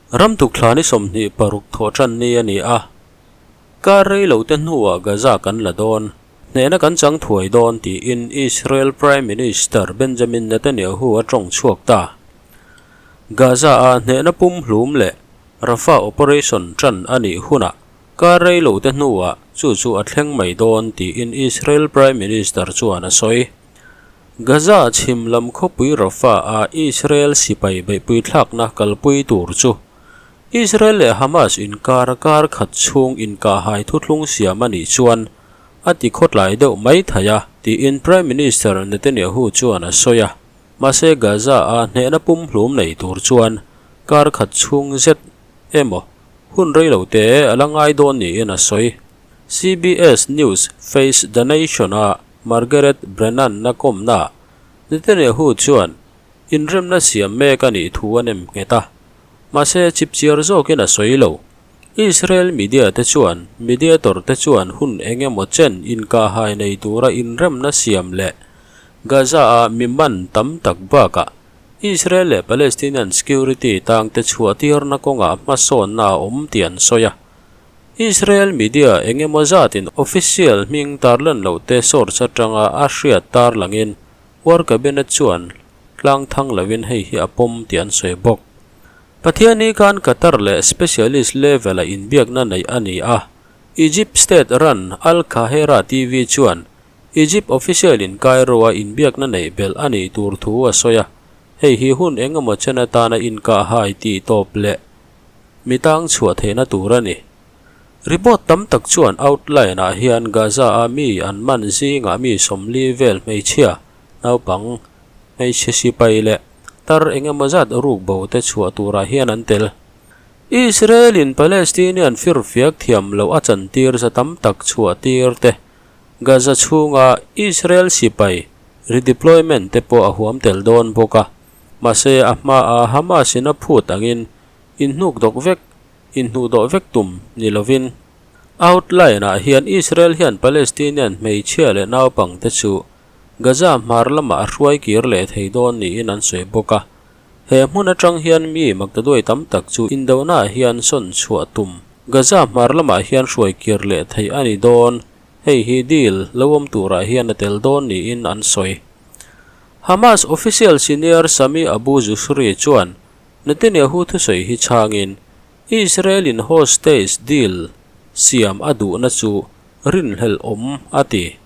Ram tukthla ni 26 thawh tan ni a ni a. Kar rei lo te hnuah Gaza kan la dawn. Hnehna kan chang thuai dawn tiin Israel Prime Minister Benjamin Netanyahu a tawng chhuak ta. Gaza a hnehna pum hlum leh Rafah operation tan a nih hunah kar rei lo te hnuah chu chu a thleng mai dawn tiin Israel Prime Minister chuan a sawi. Gaza chhim lam khawpui Rafah a Israel sipai beihpui thlakna kalpui tur chu Israel leh Hamas inkar kar khat chhung inkahhai thuthlung siam a nih chuan a ti khawtlai deuh mai thei a tiin Prime Minister Netanyahu chuan a sawi a. Mahse Gaza a hnehna pum hlum nei tur chuan kar khat chhung zet emaw hun rei lo te a la ngai dawn niin a sawi. CBS News Face the Nation a Margaret Brennan na kawmna Netanyahu chuan inremna siam mek a nih thu a nem nghet a, mahse chipchiar zawkin a sawi lo. Israel media te chuan mediator te chuan hun eng emaw chen inkahhai nei tura inremna siam leh Gaza a mi man tam tak bakah Israel leh Palestinian security tangte chhuah tirna kawngah hmasawnna a awm tih an sawi a. Israel media eng emaw zatin official hming tarlan loh te source atanga a hriat tarlangin War Cabinet chuan tlang thang lovin hei hi a pawm tih an sawi bawk. Pathiani khan Qatar leh specialist level-a inbiakna neih a ni a, Egypt state run Al Qahera TV chuan Egypt official in Cairo-a inbiakna neih belh a nih tur thu a sawi a, hei hi hun eng emaw chen atana inkahhai tih tawp leh Mi tang chhuah theihna tur a ni. Report tam tak chuan outline ah hian Gaza a mi an man zingah mi 40 vel hmeichhia, naupang, hmeichhe sipai leh tar engemaw zat ruk bo te chhuah turah hian an tel. Israel in Palestinian firfiak thiam loh a chantir za tam tak chhuah tir te, Gaza chhunga Israel sipai redeployment te pawh a huam tel dawn bawk a. Mahse a hmaa Hamas in a phut angin inhnuk dawk vek, inhnuh dawh vek tum ni lovin outline ah hian Israel hian Palestinian hmeichhia leh naupang te chu Gaza hmar lamah a hruai kir leh thei dawn niin an sawi bawk a. He hmun atang hian mi maktaduai tam tak chu indohna ah hian sawn chhuah tum Gaza hmar lamah hian hruai kir leh theih a ni dawn, hei hi deal lo awm turah hian a tel dawn niin an sawi. Hamas official senior Sami Abu Zuhri chuan Netanyahu thusawi hi chhangin Israel in hostage deal siam a duhna chu rinhlelh awm a ti.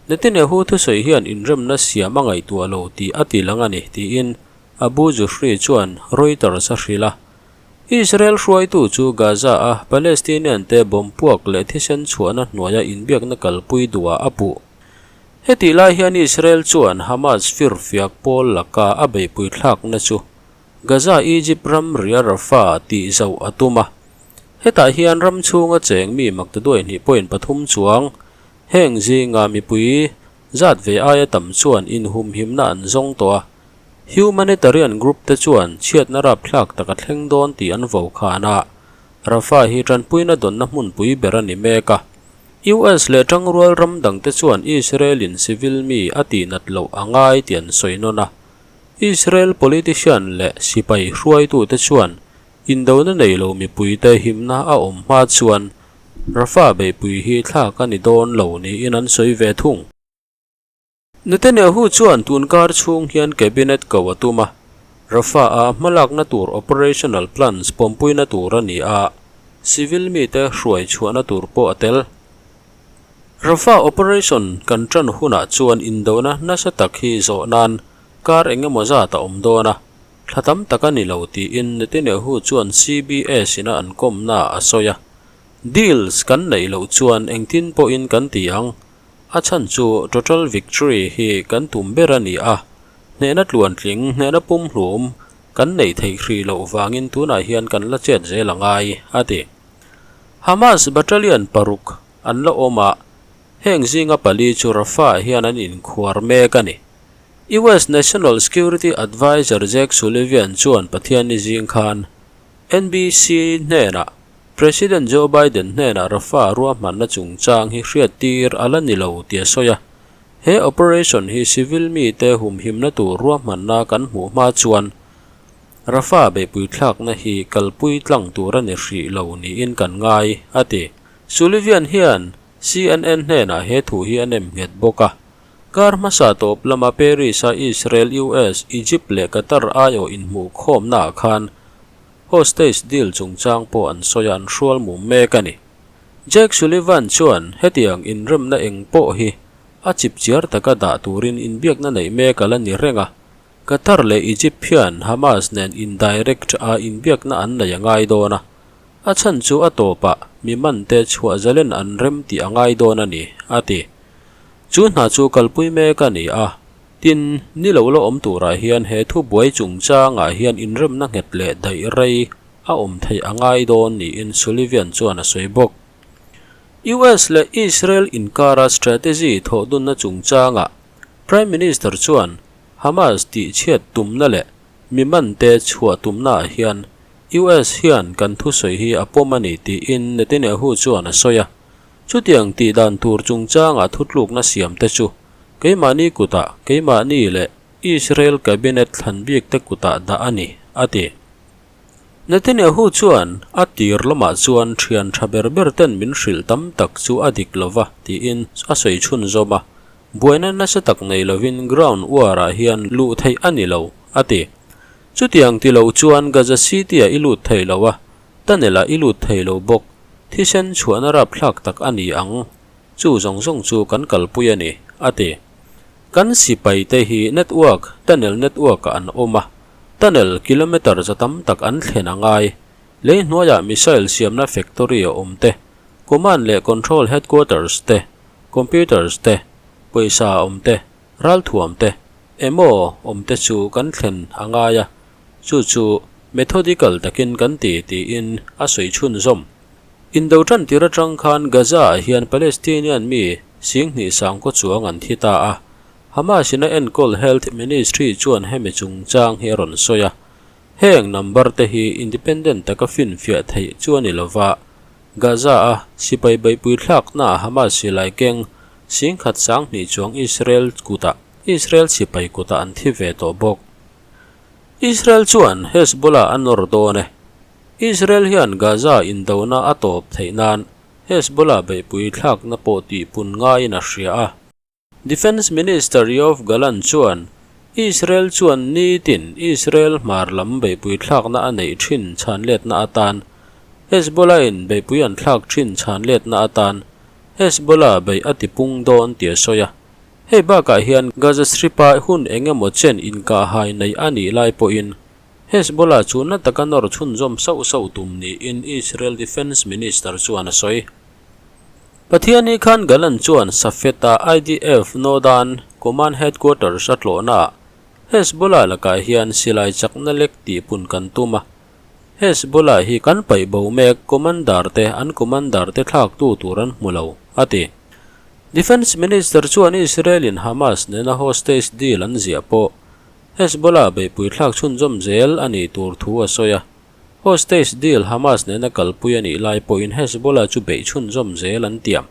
Netanyahu thusawi hian inremna siam a ngaihtuah lo tih a ti lang a ni tiin Abu Zuhri chuan Reuters a hrilh a. Israel hruaitu chu Gaza a Palestinian te bomb puak leh thisen chhuahna hnuaia inbiakna kalpui duhah a puh. Hetih lai hian Israel chuan Hamas firfiak pawl laka a beihpui thlakna chu Gaza Egypt ram ria Rafah tih zauh a tum a. Hetah hian ram chhunga cheng mi maktaduai hnih point pathum chuang heng zinga mipui zat ve aia tam chuan inhumhimna an zawng tawh a. Humanitarian group te chuan chhiatna rapthlak tak a thleng dawn tih an vo khan a, Rafah hi tanpuina dawnna hmunpui ber a ni mek a. US leh tangrual ram dangte chuan Israel in civil mi a tihnat loh a ngai tih an sawi nawn a. Israel politician leh sipai hruaitute chuan indona nei lo mipuite himna a awm hma chuan Rafah beihpui hi thlak a ni dawn lo niin an sawi ve thung. Netanyahu chuan tunkar chhung hian cabinet ko a tum a, Rafah a hmalakna tur operational plans pawmpuina tur a ni a, civil mite hruai chhuahna tur pawh a tel. Rafah operation kan tan hunah chuan indona nasa tak hi zawh nan kar eng emaw zat a awm dawn a, thla tam tak a ni lo tiin Netanyahu chuan CBS ina an kawmnaah a sawi a. Deals kan neih loh chuan engtin pawhin kan ti ang, a chhan chu total victory hi kan tum ber a ni a, hnehna tluantling, hnehna pumhlum kan neih theih hrih loh vangin tunah hian kan la chet zel a ngai, a ti. Hamas battalion paruk an la awm a, heng zinga pali chu Rafah hian an inkhuar mek a ni. US National Security Adviser Jake Sullivan chuan Pathianni zing khan NBC hnenah President Joe Biden hnenah Rafah ruahmanna chungchang hi hriattir a la ni lo tih a sawi a. He operation hi civil mite humhimna tur ruahmanna kan hmuh hma chuan Rafah beihpui thlakna hi kalpui tlang tur a ni hrih lo niin kan ngai, a ti. Sullivan hian CNN hnenah he thu hi a nem nghet bawk a. Kar hmasa tawp lama Paris-a Israel, US, Egypt leh Qatar aiawh inhmuhkhawmnaah khan hostage deal chungchang pawh an sawi a, an hrual mum mek a ni. Jake Sullivan chuan hetiang inremna eng pawh hi a chipchiar taka dah turin inbiakna neih mek a la ni reng a, Qatar leh Egypt hian Hamas nen indirect a inbiakna an nei a ngai dawn a, a chhan chu a tawpah mi mante chhuah zalen an rem tih a ngai dawn a ni, a ti. Chu hna chu kalpui mek a ni a, tin, ni lo la awm turah hian he thubuai chungchangah hian inremna nghet leh daih rei a awm theih a ngai dawn niin Sullivan chuan a sawi bawk. US leh Israel inkara strategy thawhdunna chungchangah Prime Minister chuan Hamas tihchhiat tumna leh mi mante chhuah tumnaah hian US hian kan thusawi hi a pawm a ni tiin Netanyahu chuan a sawi a. Chutiang tih dan tur chungchanga thutlukna siamte chu keimahni kutah keimahni leh Israel cabinet thlan bikte kutah dah a ni, a ti. Netanyahu chuan a tir lamah chuan thian tha ber ber ten min hrilh tam tak chu a dik lova tiin a sawi chhunzawm a. Buaina nasa tak nei lovin ground war-ah hian luh theih a ni lo, a ti. Chutiang ti lo chuan Gaza City-ah i lut thei lo a, tunnel-ah i lut thei lo bawk. Thisen chhuahna rapthlak tak a ni ang. Chu zawng zawng chu kan kalpui a ni, a ti. Kan sipaite hi network, tunnel network-ah an awm a, tunnel kilometre za tam tak an thlen a ngai. Lei hnuaiah missile siamna factory a awm te, command leh control headquarters te, Computers te, pawisa awm te, ralthuam te, emaw awm te chu kan thlen a ngai a, chu chu methodical takin kan ti tiin a sawi chhunzawm. Indo tan tir atang khan Gaza-ah hian Palestinian mi singhnih sangkaw chuang an thi ta a, Hamas-in a enkawl Health Ministry chuan hemi chungchang hi a rawn sawi a, heng number te hi independent taka finfiah theih chu a ni lova, Gaza-a sipai beihpui thlaknaah Hamas silai keng singkhat sanghnih chuang Israel kutah Israel sipai kutah an thi ve tawh bawk. Israel chuan Hezbollah a nawr dawn e. Israel hian Gaza indona a tawp theih nan Hezbollah beihpui thlakna pawh tihpun ngaiin a hria a. Defence Minister Yoav Gallant chuan Israel chuan nitin Israel hmar lam beihpui thlakna a neih thin chhanletna atan Hezbollah-in beihpui an thlak thin chhanletna atan Hezbollah beih a tipung dawn tih a sawi a. Hei bakah hian Gaza Strip-a hun eng emaw chen inkahhai nei a nih lai pawhin Hezbollah chu na taka nawr chhunzawm sauh sauh tum niin Israel Defence Minister chuan a sawi. Pathiani khan Gallant chuan Safed-a IDF Northern Command Headquarters a tlawhnaah Hezbollah lakah hian silai chakna lek tihpun kan tum a, Hezbollah hi kan paih bo mek, commander te an commander te thlaktu tur an hmu lo, a ti. Defence Minister chuan Israel-in Hamas nena hostage deal an ziah pawh Hezbollah beihpui thlak chhunzawm zel a nih tur thu a sawi a. Hostage deal Hamas nena kalpui a nih lai pawhin Hezbollah chu beih chhunzawm zel an tiam.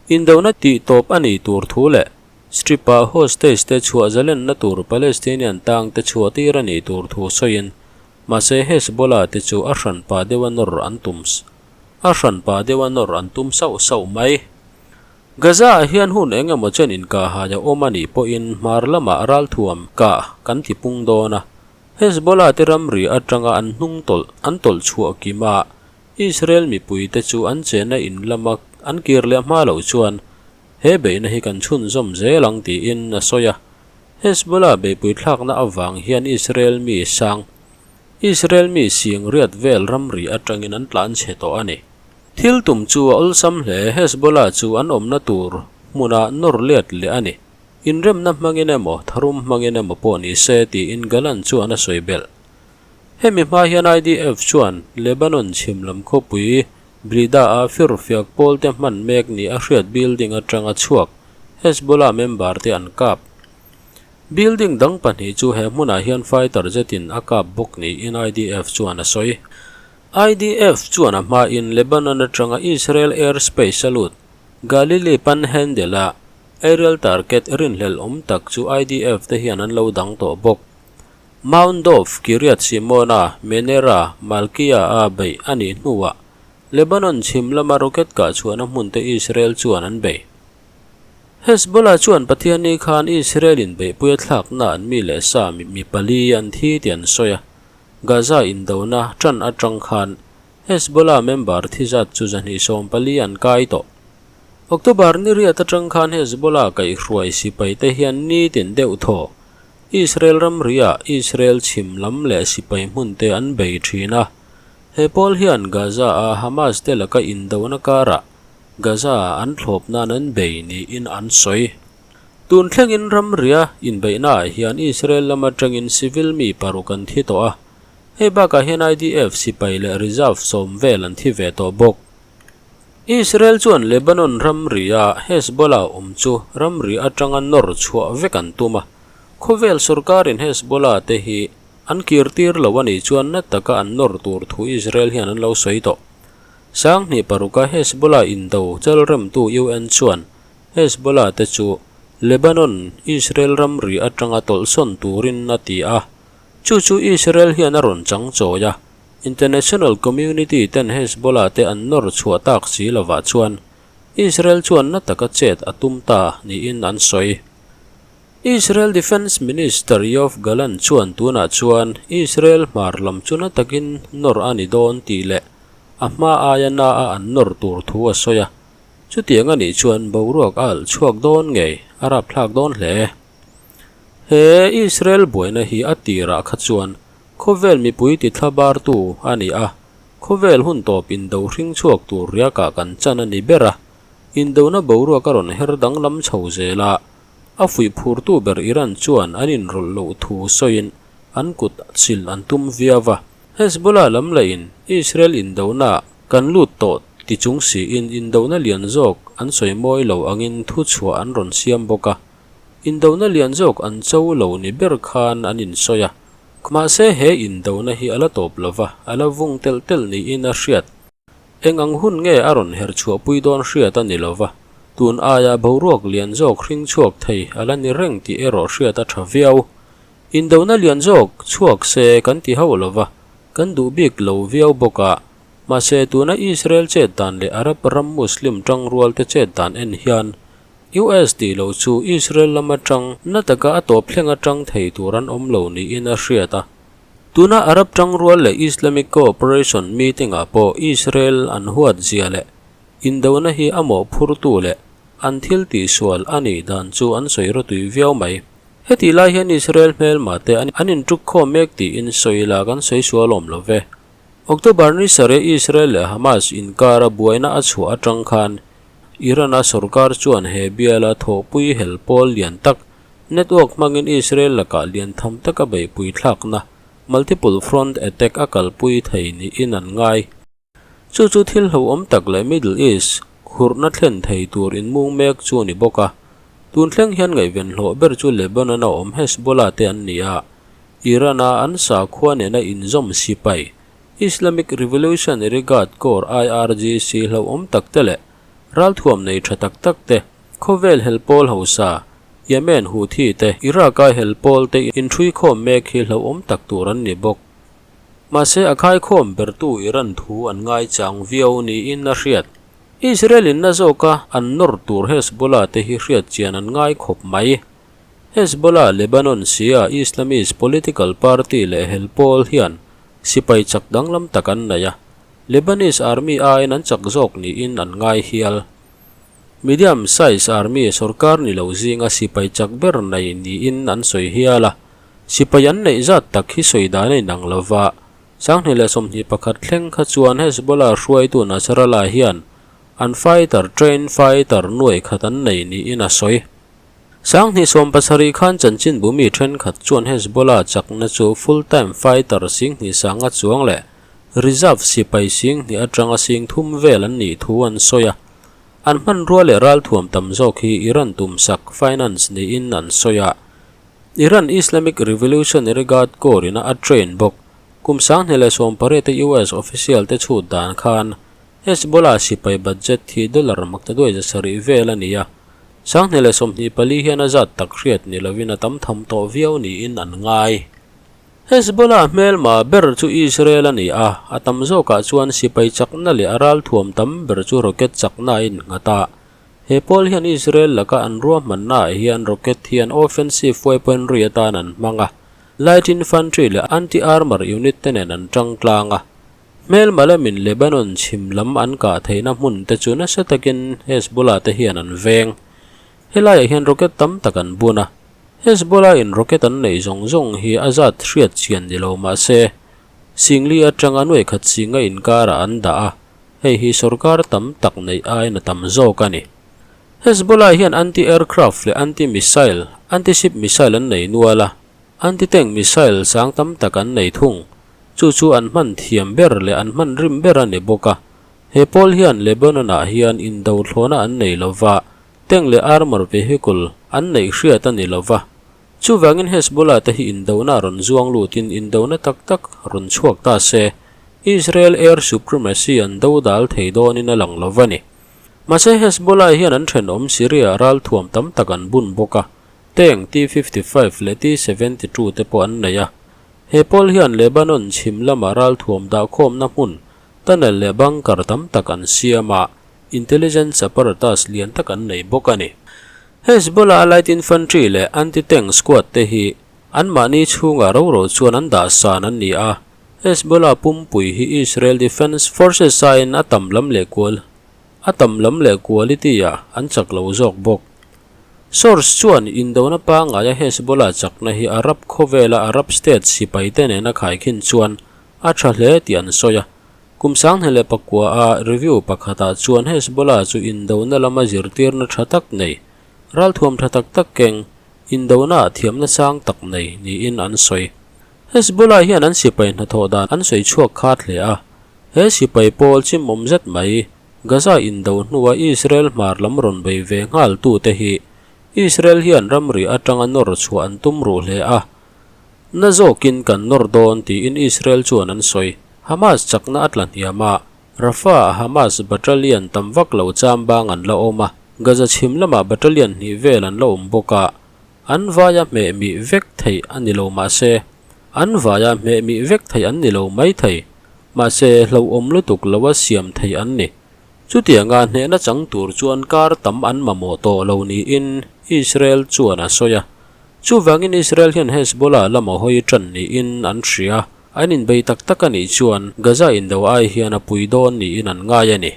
Indona tih tawp a nih tur thu leh Strip-ah hostage te chhuah zalenna tur Palestinian tang te chhuah tir a nih tur thu sawiin mahse Hezbollah te chu a hranpa deuha nawr an tum a hranpa deuha nawr an tum sauh sauh mai. Gaza-ah hian hun eng emaw chen inkahhai a awm a nih pawhin hmar lamah ralthuam kah kan ti pung dawn a, Hezbollah te ramri atanga an hnung tawlh an tawlh chhuah kim a, Israel mipui te chu an chenna in lama an kir leh hma loh chuan he beihna hi kan chhunzawm zel ang tiin a sawi a. Hezbollah beihpui thlakna avang hian Israel mi sang Israel mi sing riat vel ramri atangin an tlan chhe tawh a ni. Thil tum chu a awlsam hle, Hezbollah chu an awmna tur hmunah nawr let leh a ni. Inremna hmangin emaw, tharum hmangin emaw pawh ni se tiin Gallant chuan a sawi belh. Hemi hma hian IDF chuan Lebanon chhim lam khawpui Blida-a firfiak pawlte hman mek ni a hriat building atanga chhuak Hezbollah member te an kap. Building dang pahnih chu he hmunah hian fighter jet-in a kap bawk niin IDF chuan a sawi. IDF chuan a hmain Lebanon atanga Israel airspace a lut Galilee Panhandle-a Aerial target rinhlelh awm tak chu IDF te hian an lo dang tawh bawk. Mount Dov, Kiryat Shimona, Menera, Malkiya-a beih a nih hnuah Lebanon chhim lama rocket kah chhuahna hmunte Israel chuan an bei. Hezbollah chuan Pathianni khan Israel-in beihpui a thlakna an mi leh sa mi pali an thi tih an sawi a, Gaza indona tan atang khan Hezbollah member thi zat chu 240 an kai tawh. October ni riat atang khan Hezbollah kaihhruai sipai te hian nitin deuh thaw Israel ramriah Israel chhim lam leh sipai hmun te an bei thin a. He pawl hian Gaza-a Hamas te laka indona karah Gaza-ah an thlawp nan an bei niin an sawi. Tun thlengin ramria inbeihnaah hian Israel lam atangin civil mi paruk an thi tawh a, hei bakah hian IDF sipai leh reserve sawm vel an thi ve tawh bawk. Israel chuan Lebanon ramria Hezbollah awm chu ramri atanga nawr chhuah vek an tum a, khawvel sorkarin Hezbollah te hi an kirtir lo a nih chuan na taka an nawr tur thu Israel hian an lo sawi tawh. Sanghnih paruka Hezbollah indo chalremtu UN chuan Hezbollah te chu Lebanon, Israel ramri atanga tawlhsawn turin a ti a. Chu chu Israel hian a rawn chang chawi a, international community ten Hezbollah te an nawr chhuah tak si lovah chuan Israel chuan na taka chet a tum ta niin an sawi. Israel Defence Minister Yoav Gallant chuan tunah chuan Israel hmar lam chu na takin nawr a ni dawn tih leh a hma aia na a an nawr tur thu a sawi a, chutiang a nih chuan boruak a alh chhuak dawn ngei a rapthlak dawn hle. He Israel buaina hi a tirah kha chuan khawvel mipui tithla bartu a ni a, khawvel hun tawp indo hring chhuak tur riakah kan chan a ni ber a, indona boruak a rawn her danglam chho zel a, a fuih phurtu ber Iran chuan an inrawlh loh thu sawiin an kut sil an tum viau a. Hezbollah lam lahin Israel indona kan lut tawh ti chung siin indona lian zawk an sawi mawi lo angin thu chhuah an rawn siam bawk a. Indona lian zawk an cho lo ni ber khan an insawi a. Mahse he indona hi a la tawp lo va, a la vung telh telh niin a hriat. Eng ang hun nge a rawn her chhuahpui dawn hriat a ni lo va, tun aia boruak lian zawk hring chhuak thei a la ni reng tih erawh hriat a tha viau. Indona lian zawk chhuak se kan ti hauh lo va, kan duh bik lo viau bawk a. Mahse, tuna Israel chet dan leh Arab ram Muslim tangrual te chet dan en hian US tih loh chu Israel lam atang na taka a tawp thleng atang thei tur an awm lo niin a hriat a. Tuna Arab tangrual leh Islamic Cooperation meeting-ah pawh Israel an huat zia leh indona hi a mawhphurtu leh an thil tihsual a nih dan chu an sawi rawtui viau mai. Hetih lai hian Israel hmelma te an intuk khawm mek tiin sawi la kan sawi sual awm lo ve. October ni sarih Israel leh Hamas inkara buaina a chhuah atang khan Iran-a sorkar chuan he biala thawhpui hel pawl lian tak network hmangin Israel lakah lian tham taka beihpui thlakna multiple front attack a kalpui thei niin an ngai. Chu chu thil hlauhawm tak leh Middle East khurhna thlen thei tur inmung mek chu a ni bawk a. Tun thleng hian ngaihven hlawh ber chu Lebanon-a awm Hezbollah te an ni a, Iran-a an sakhua nena inzawm sipai Islamic Revolutionary Guard Corps, IRGC, hlauhawm tak te leh ralthuam nei tha tak tak te, khawvel hel pawl hausa Yemen Houthi te, Iraq-a hel pawl te inṭhuikhawm mek hi hlauhawm tak tur an ni bawk. Mahse, a khaikhawm bertu Iran thu an ngaichang viau niin a hriat. Israel in na zawka an nawr tur Hezbollah te hi hriat chian an ngai khawp mai. Hezbollah, Lebanon sia Islamist political party leh hel pawl hian sipai chak danglam tak an nei a, Lebanese army aiin an chak zawk niin an ngai hial. Medium size army sorkar ni lo zinga sipai chak ber nei niin an sawi hial a. Sipai an neih zat tak hi sawi dan a inang lo va, 2021 thleng kha chuan Hezbollah hruaitu Nasrallah hian an fighter train fighter nuai khat an nei niin a sawi. 2017 khan chanchinbu mi thenkhat chuan Hezbollah chakna chu full time fighter 20 sanga chuang leh reserve sipai 20 atanga 30 vel an nih thu an sawi a. An hmanrua leh ralthuam tam zawk hi Iran tumsak finance niin an sawi a. Iran Islamic Revolutionary Guard Corps in a train bawk. Kum 2018 a US official te chhut dan khan Hezbollah sipai budget hi dollar maktaduai 700 vel a ni a. 2024 hian a zat tak hriat ni lovin a tam tham tawh viau niin an ngai. Hezbollah hmelma ber chu Israel a ni a, a tam zawkah chuan sipai chakna leh a ralthuam tam ber chu rocket chakna a innghat a. He pawl hian Israel laka an ruahmannaah hian rocket hian offensive weaponry atan an hmang a, light infantry leh anti-armour unit te nen an tang tlang a. Hmelma lamin Lebanon chhim lam an kah theihna hmun te chu nasa takin Hezbollah te hian an veng. Helaiah hian rocket tam tak an bun a, Hezbollah in rocket an neih zawng zawng hi a zat hriat chian ni lo mah se, Singli atanga nuai khat singa inkarah an dah a, hei hi sorkar tam tak neih aiin a tam zawk a ni. Hezbollah hian anti-aircraft leh anti-missile, anti-ship missile an nei nual a, anti-tank missile sang tam tak an nei thung. Chu chu an hman thiam ber leh an hman rim ber a ni bawk a. He pawl hian Lebanon-ah hian indo thlawhna an nei lova, Tank leh armour vehicle an neih hriat a ni lo va, chuvangin Hezbollah te hi indona rawn zuang lutin indona tak tak rawn chhuak ta se, Israel air supremacy an do dal thei dawnin a lang lo va ni. Mahse Hezbollah hian an thenawm Syria ralthuam tam tak an bun bawk a, tank T-55 leh T-72 te pawh an nei a. He pawl hian Lebanon chhim lama ralthuam dahkhawmna hmun, tunnel leh bunker tam tak an siam a, Intelligence apparatus lian tak an nei bawk a ni. Hezbollah light infantry leh anti-tank squad te hi anmahni chhungah roro chuan an dah san an ni a, Hezbollah pumpui hi Israel Defense Forces aiin a tam lam leh kual a tam lam leh quality ah an chak lo zawk bawk. Source chuan indona pangaia Hezbollah chakna hi Arab khawvela Arab state sipaite nena khaikhin chuan a tha hle tih an sawi a. Kum sanghnih leh pakua a review pakhatah chuan Hezbollah chu indona lama zirtirna tha tak nei, ralthuam tha tak tak keng, indona ah thiamna sang tak nei niin an sawi. Hezbollah hian an sipai hnathawh dan an sawi chhuak khat hle a, he sipai pawl chimawm zet mai, Gaza indo hnua Israel hmar lam rawn bei ve nghal tute hi Israel hian ramri atanga nawr chhuah an tum ruh hle a, Na zawkin kan nawr dawn tiin Israel chuan an sawi. Hamas chakna a tla hniam a, Rafah-a Hamas battalion tam vak lo chambang an la awm a, Gaza chhim lamah battalion hnih vel an la awm bawk a, an vaia hmeh mih vek theih a ni lo mahse, an vaia hmeh mih vek theih an ni lo mai thei. Mahse, hlauhawm lutuk loa siam theih an ni. Chutianga hnehna chang tur chuan kar tam an mamawh tawh lo niin Israel chuan a sawi a. Chuvangin Israel hian Hezbollah lama hawi tan niin an hria. An inbei tak tak a nih chuan Gaza indo ai hian a pui dawn niin an ngai a ni.